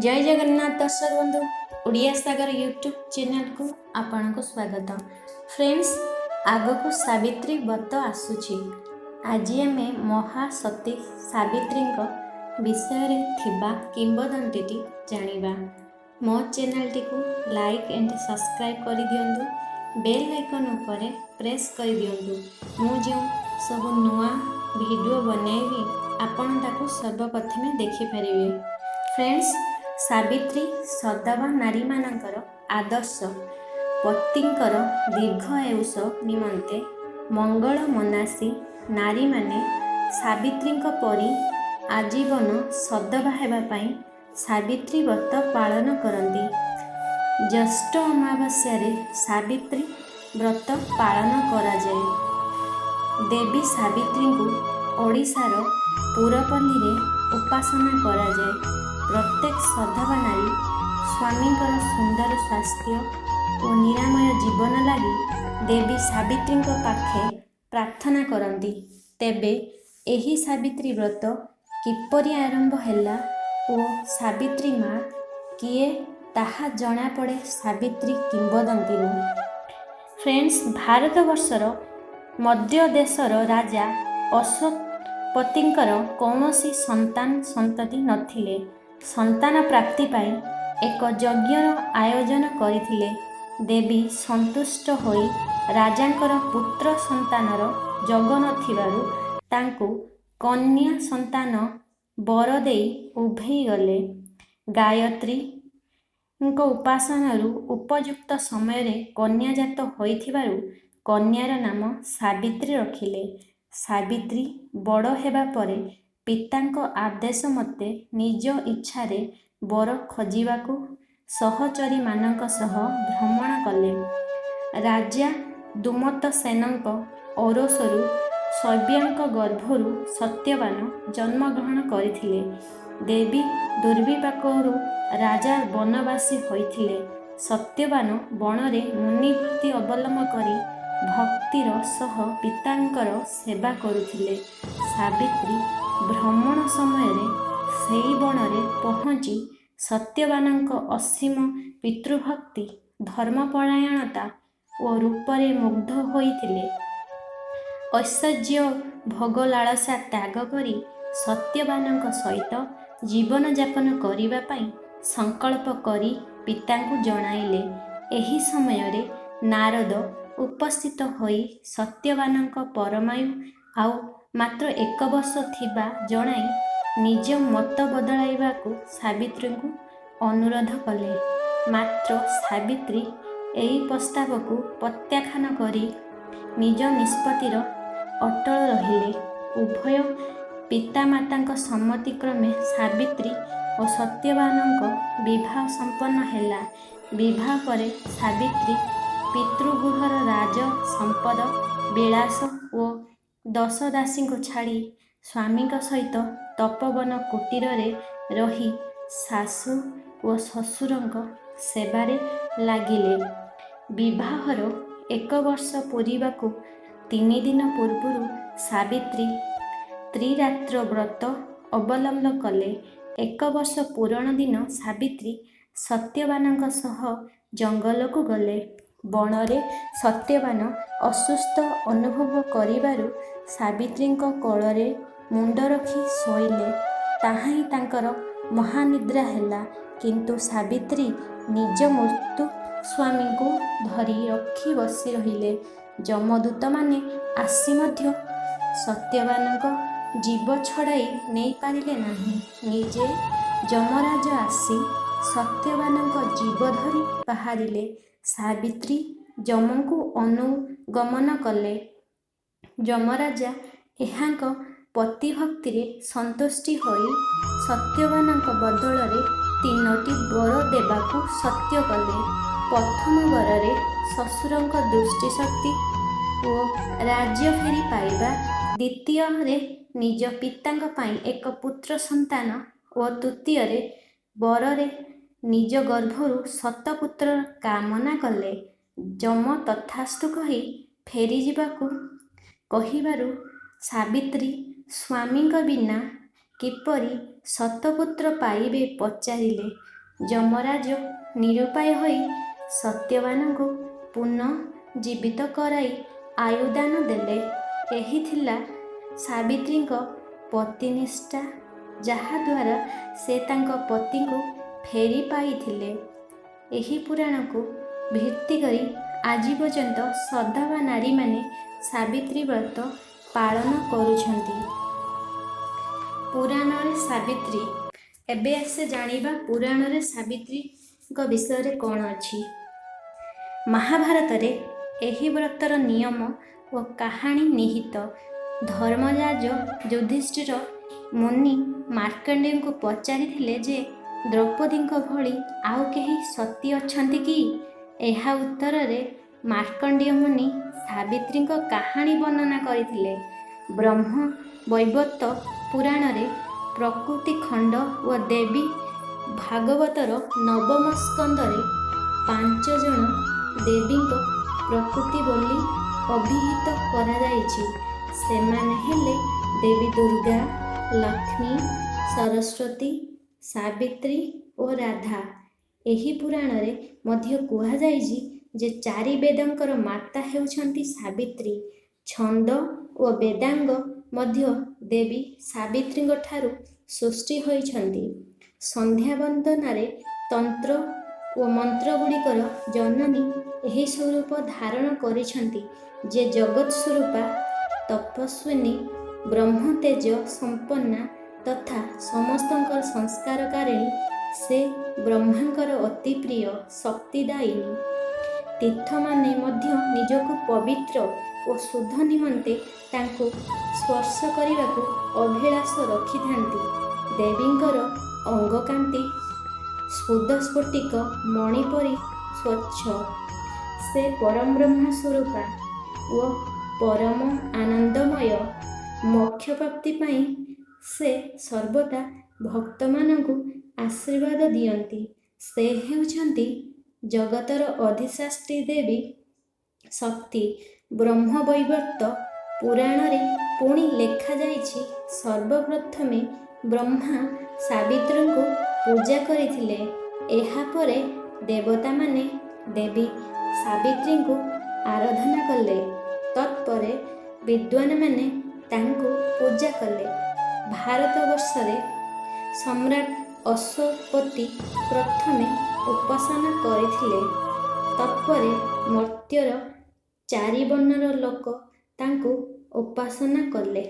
ଜୟ ଜଗନ୍ନାଥ ଦର୍ଶକ ବନ୍ଧୁ, ଓଡ଼ିଆ ସାଗର ୟୁଟ୍ୟୁବ୍ ଚ୍ୟାନେଲକୁ ଆପଣଙ୍କୁ ସ୍ୱାଗତ। ଫ୍ରେଣ୍ଡସ୍, ଆଗକୁ ସାବିତ୍ରୀ ବ୍ରତ ଆସୁଛି। ଆଜି ଆମେ ମହାସତୀ ସାବିତ୍ରୀଙ୍କ ବିଷୟରେ ଥିବା କିମ୍ବଦନ୍ତୀଟି ଜାଣିବା। ମୋ ଚ୍ୟାନେଲଟିକୁ ଲାଇକ୍ ଆଣ୍ଡ ସବସ୍କ୍ରାଇବ୍ କରିଦିଅନ୍ତୁ, ବେଲ୍ ଆଇକନ୍ ଉପରେ ପ୍ରେସ୍ କରିଦିଅନ୍ତୁ। ମୁଁ ଯେଉଁ ସବୁ ନୂଆ ଭିଡ଼ିଓ ବନାଇବି, ଆପଣ ତାକୁ ସର୍ବପ୍ରଥମେ ଦେଖିପାରିବେ। ଫ୍ରେଣ୍ଡସ୍, ସାବିତ୍ରୀ ସଧବା ନାରୀମାନଙ୍କର ଆଦର୍ଶ। ପତିଙ୍କର ଦୀର୍ଘ ଆୟୁଷ ନିମନ୍ତେ ମଙ୍ଗଳ ମନାସୀ ନାରୀମାନେ ସାବିତ୍ରୀଙ୍କ ପରି ଆଜୀବନ ସଧବା ହେବା ପାଇଁ ସାବିତ୍ରୀ ବ୍ରତ ପାଳନ କରନ୍ତି। ଜ୍ୟେଷ୍ଠ ଅମାବାସ୍ୟାରେ ସାବିତ୍ରୀ ବ୍ରତ ପାଳନ କରାଯାଏ। ଦେବୀ ସାବିତ୍ରୀଙ୍କୁ ଓଡ଼ିଶାର ପୁରପଲ୍ଲୀରେ ଉପାସନା କରାଯାଏ। ପ୍ରତ୍ୟେକ ସଧବା ନାରୀ ସ୍ୱାମୀଙ୍କର ସୁନ୍ଦର ସ୍ୱାସ୍ଥ୍ୟ ଓ ନିରାମୟ ଜୀବନ ଲାଗି ଦେବୀ ସାବିତ୍ରୀଙ୍କ ପାଖେ ପ୍ରାର୍ଥନା କରନ୍ତି। ତେବେ ଏହି ସାବିତ୍ରୀ ବ୍ରତ କିପରି ଆରମ୍ଭ ହେଲା ଓ ସାବିତ୍ରୀ ମା କିଏ, ତାହା ଜଣାପଡ଼େ ସାବିତ୍ରୀ କିମ୍ବଦନ୍ତୀରୁ। ଫ୍ରେଣ୍ଡସ୍, ଭାରତବର୍ଷର ମଧ୍ୟ ଦେଶର ରାଜା ଅଶ୍ୱପତିଙ୍କର କୌଣସି ସନ୍ତାନ ସନ୍ତତି ନଥିଲେ। ସନ୍ତାନ ପ୍ରାପ୍ତି ପାଇଁ ଏକ ଯଜ୍ଞର ଆୟୋଜନ କରିଥିଲେ। ଦେବୀ ସନ୍ତୁଷ୍ଟ ହୋଇ ରାଜାଙ୍କର ପୁତ୍ର ସନ୍ତାନର ଯୋଗ ନଥିବାରୁ ତାଙ୍କୁ କନ୍ୟା ସନ୍ତାନ ବର ଦେଇ ଉଭେଇ ଗଲେ। ଗାୟତ୍ରୀଙ୍କ ଉପାସନାରୁ ଉପଯୁକ୍ତ ସମୟରେ କନ୍ୟାଜାତ ହୋଇଥିବାରୁ କନ୍ୟାର ନାମ ସାବିତ୍ରୀ ରଖିଲେ। ସାବିତ୍ରୀ ବଡ଼ ହେବା ପରେ ପିତାଙ୍କ ଆଦେଶ ମତେ ନିଜ ଇଚ୍ଛାରେ ବର ଖୋଜିବାକୁ ସହଚରୀମାନଙ୍କ ସହ ଭ୍ରମଣ କଲେ। ରାଜା ଦ୍ୟୁମତ୍ସେନଙ୍କ ଔରସରୁ ଶୈବ୍ୟାଙ୍କ ଗର୍ଭରୁ ସତ୍ୟବାନ ଜନ୍ମଗ୍ରହଣ କରିଥିଲେ। ଦେବୀ ଦୁର୍ବିପାକରୁ ରାଜା ବନବାସୀ ହୋଇଥିଲେ। ସତ୍ୟବାନ ବଣରେ ମୁନିବୃତ୍ତି ଅବଲମ୍ବନ କରି ଭକ୍ତିର ସହ ପିତାଙ୍କର ସେବା କରୁଥିଲେ। ସାବିତ୍ରୀ ଭ୍ରମଣ ସମୟରେ ସେଇ ବଣରେ ପହଞ୍ଚି ସତ୍ୟବାନଙ୍କ ଅସୀମ ପିତୃଭକ୍ତି, ଧର୍ମପରାୟଣତା ଓ ରୂପରେ ମୁଗ୍ଧ ହୋଇଥିଲେ। ଐଶ୍ୱର୍ଯ୍ୟ ଭୋଗଲାଳସା ତ୍ୟାଗ କରି ସତ୍ୟବାନଙ୍କ ସହିତ ଜୀବନଯାପନ କରିବା ପାଇଁ ସଂକଳ୍ପ କରି ପିତାଙ୍କୁ ଜଣାଇଲେ। ଏହି ସମୟରେ ନାରଦ ଉପସ୍ଥିତ ହୋଇ ସତ୍ୟବାନଙ୍କ ପରମାୟୁ ଆଉ ମାତ୍ର ଏକ ବର୍ଷ ଥିବା ଜଣାଇ ନିଜ ମତ ବଦଳାଇବାକୁ ସାବିତ୍ରୀଙ୍କୁ ଅନୁରୋଧ କଲେ। ମାତ୍ର ସାବିତ୍ରୀ ଏହି ପ୍ରସ୍ତାବକୁ ପ୍ରତ୍ୟାଖ୍ୟାନ କରି ନିଜ ନିଷ୍ପତ୍ତିର ଅଟଳ ରହିଲେ। ଉଭୟ ପିତାମାତାଙ୍କ ସମ୍ମତି କ୍ରମେ ସାବିତ୍ରୀ ଓ ସତ୍ୟବାନଙ୍କ ବିବାହ ସମ୍ପନ୍ନ ହେଲା। ବିବାହ ପରେ ସାବିତ୍ରୀ ପିତୃଗୃହର ରାଜ ସମ୍ପଦ, ବିଳାସ ଓ ଦାସଦାସୀଙ୍କୁ ଛାଡ଼ି ସ୍ୱାମୀଙ୍କ ସହିତ ତପୋବନ କୁଟୀରରେ ରହି ଶାଶୁ ଓ ଶ୍ୱଶୁରଙ୍କ ସେବାରେ ଲାଗିଲେ। ବିବାହର ଏକ ବର୍ଷ ପୂରିବାକୁ 3 ଦିନ ପୂର୍ବରୁ ସାବିତ୍ରୀ ତ୍ରିରାତ୍ର ବ୍ରତ ଅବଲମ୍ବନ କଲେ। ଏକ ବର୍ଷ ପୂରଣ ଦିନ ସାବିତ୍ରୀ ସତ୍ୟବାନଙ୍କ ସହ ଜଙ୍ଗଲକୁ ଗଲେ। ବଣରେ ସତ୍ୟବାନ ଅସୁସ୍ଥ ଅନୁଭବ କରିବାରୁ ସାବିତ୍ରୀଙ୍କ କୋଳରେ ମୁଣ୍ଡ ରଖି ଶୋଇଲେ। ତାହାହିଁ ତାଙ୍କର ମହାନିଦ୍ରା ହେଲା। କିନ୍ତୁ ସାବିତ୍ରୀ ନିଜ ମୃତ ସ୍ୱାମୀଙ୍କୁ ଧରି ରଖି ବସି ରହିଲେ। ଯମଦୂତମାନେ ଆସି ମଧ୍ୟ ସତ୍ୟବାନଙ୍କ ଜୀବ ଛଡ଼ାଇ ନେଇପାରିଲେ ନାହିଁ। ନିଜେ ଯମରାଜ ଆସି ସତ୍ୟବାନଙ୍କ ଜୀବ ଧରି ବାହାରିଲେ। ସାବିତ୍ରୀ ଯମଙ୍କୁ ଅନୁଗମନ କଲେ। ଯମରାଜା ଏହାଙ୍କ ପତିଭକ୍ତିରେ ସନ୍ତୁଷ୍ଟି ହୋଇ ସତ୍ୟବାନଙ୍କ ବଦଳରେ ତିନୋଟି ବର ଦେବାକୁ ସତ୍ୟ କଲେ। ପ୍ରଥମ ବରରେ ଶ୍ୱଶୁରଙ୍କ ଦୃଷ୍ଟିଶକ୍ତି ଓ ରାଜ୍ୟ ଫେରି ପାଇବା, ଦ୍ୱିତୀୟରେ ନିଜ ପିତାଙ୍କ ପାଇଁ ଏକ ପୁତ୍ର ସନ୍ତାନ ଓ ତୃତୀୟରେ ବରରେ ନିଜ ଗର୍ଭରୁ ଶତପୁତ୍ରର କାମନା କଲେ। ଯମ ତଥାସ୍ତୁ କହି ଫେରିଯିବାକୁ କହିବାରୁ ସାବିତ୍ରୀ ସ୍ୱାମୀଙ୍କ ବିନା କିପରି ଶତପୁତ୍ର ପାଇବେ ପଚାରିଲେ। ଯମରାଜ ନିରୁପାୟ ହୋଇ ସତ୍ୟବାନଙ୍କୁ ପୁନଃ ଜୀବିତ କରାଇ ଆୟୁଦାନ ଦେଲେ। ଏହି ଥିଲା ସାବିତ୍ରୀଙ୍କ ପତିନିଷ୍ଠା, ଯାହାଦ୍ୱାରା ସେ ତାଙ୍କ ପତିଙ୍କୁ ଫେରି ପାଇଥିଲେ। ଏହି ପୁରାଣକୁ ଭିତ୍ତି କରି ଆଜି ପର୍ଯ୍ୟନ୍ତ ସଧବା ନାରୀମାନେ ସାବିତ୍ରୀ ବ୍ରତ ପାଳନ କରୁଛନ୍ତି। ପୁରାଣରେ ସାବିତ୍ରୀ। ଏବେ ଆସେ ଜାଣିବା ପୁରାଣରେ ସାବିତ୍ରୀଙ୍କ ବିଷୟରେ କ'ଣ ଅଛି। ମହାଭାରତରେ ଏହି ବ୍ରତର ନିୟମ ଓ କାହାଣୀ ନିହିତ। ଧର୍ମରାଜ ଯୁଧିଷ୍ଠିର ମୁନି ମାର୍କଣ୍ଡେୟଙ୍କୁ ପଚାରିଥିଲେ ଯେ ଦ୍ରୌପଦୀଙ୍କ ଭଳି ଆଉ କେହି ସତୀ ଅଛନ୍ତି କି? ଏହା ଉତ୍ତରରେ ମାର୍କଣ୍ଡେୟ ମୁନି ସାବିତ୍ରୀଙ୍କ କାହାଣୀ ବର୍ଣ୍ଣନା କରିଥିଲେ। ବ୍ରହ୍ମ ବୈବର୍ତ୍ତ ପୁରାଣରେ ପ୍ରକୃତି ଖଣ୍ଡ ଓ ଦେବୀ ଭାଗବତର ନବମ ସ୍କନ୍ଧରେ 5 ଜଣ ଦେବୀଙ୍କ ପ୍ରକୃତି ବୋଲି ଅଭିହିତ କରାଯାଇଛି। ସେମାନେ ହେଲେ ଦେବୀ ଦୁର୍ଗା, ଲକ୍ଷ୍ମୀ, ସରସ୍ୱତୀ, ସାବିତ୍ରୀ ଓ ରାଧା। ଏହି ପୁରାଣରେ ମଧ୍ୟ କୁହାଯାଇଛି ଯେ ଚାରି ବେଦଙ୍କର ମାତା ହେଉଛନ୍ତି ସାବିତ୍ରୀ। ଛନ୍ଦ ଓ ବେଦାଙ୍ଗ ମଧ୍ୟ ଦେବୀ ସାବିତ୍ରୀଙ୍କଠାରୁ ସୃଷ୍ଟି ହୋଇଛନ୍ତି। ସନ୍ଧ୍ୟା ବନ୍ଦନାରେ ତନ୍ତ୍ର ଓ ମନ୍ତ୍ରଗୁଡ଼ିକର ଜନନୀ ଏହି ସ୍ୱରୂପ ଧାରଣ କରିଛନ୍ତି ଯେ ଜଗତ୍ ସ୍ୱରୂପା, ତପସ୍ୱିନୀ, ବ୍ରହ୍ମ ତେଜ ସମ୍ପନ୍ନା ତଥା ସମସ୍ତଙ୍କର ସଂସ୍କାରକାରିଣୀ। ସେ ବ୍ରହ୍ମାଙ୍କର ଅତି ପ୍ରିୟ ଶକ୍ତିଦାୟିନୀ। ତୀର୍ଥମାନେ ମଧ୍ୟ ନିଜକୁ ପବିତ୍ର ଓ ଶୁଦ୍ଧ ନିମନ୍ତେ ତାଙ୍କୁ ସ୍ପର୍ଶ କରିବାକୁ ଅଭିଳାଷ ରଖିଥାନ୍ତି। ଦେବୀଙ୍କର ଅଙ୍ଗକାନ୍ତି ସ୍ଫୁଟ ସ୍ଫଟିକ ମଣି ପରି ସ୍ୱଚ୍ଛ। ସେ ପରମବ୍ରହ୍ମ ସ୍ୱରୂପା ଓ ପରମ ଆନନ୍ଦମୟ। ମୋକ୍ଷ ପ୍ରାପ୍ତି ପାଇଁ ସେ ସର୍ବଦା ଭକ୍ତମାନଙ୍କୁ ଆଶୀର୍ବାଦ ଦିଅନ୍ତି। ସେ ହେଉଛନ୍ତି ଜଗତର ଅଧିଷ୍ଠାତ୍ରୀ ଦେବୀ ଶକ୍ତି। ବ୍ରହ୍ମବୈବର୍ତ୍ତ ପୁରାଣରେ ପୁଣି ଲେଖାଯାଇଛି, ସର୍ବପ୍ରଥମେ ବ୍ରହ୍ମା ସାବିତ୍ରୀଙ୍କୁ ପୂଜା କରିଥିଲେ। ଏହାପରେ ଦେବତାମାନେ ଦେବୀ ସାବିତ୍ରୀଙ୍କୁ ଆରାଧନା କଲେ। ତତ୍ପରେ ବିଦ୍ୱାନମାନେ ତାଙ୍କୁ ପୂଜା କଲେ। ଭାରତବର୍ଷରେ ସମ୍ରାଟ ଅଶ୍ୱପତି ପ୍ରଥମେ ଉପାସନା କରିଥିଲେ। ତତ୍ପରେ ମର୍ତ୍ତ୍ୟର ଚାରି ବର୍ଣ୍ଣର ଲୋକ ତାଙ୍କୁ ଉପାସନା କଲେ।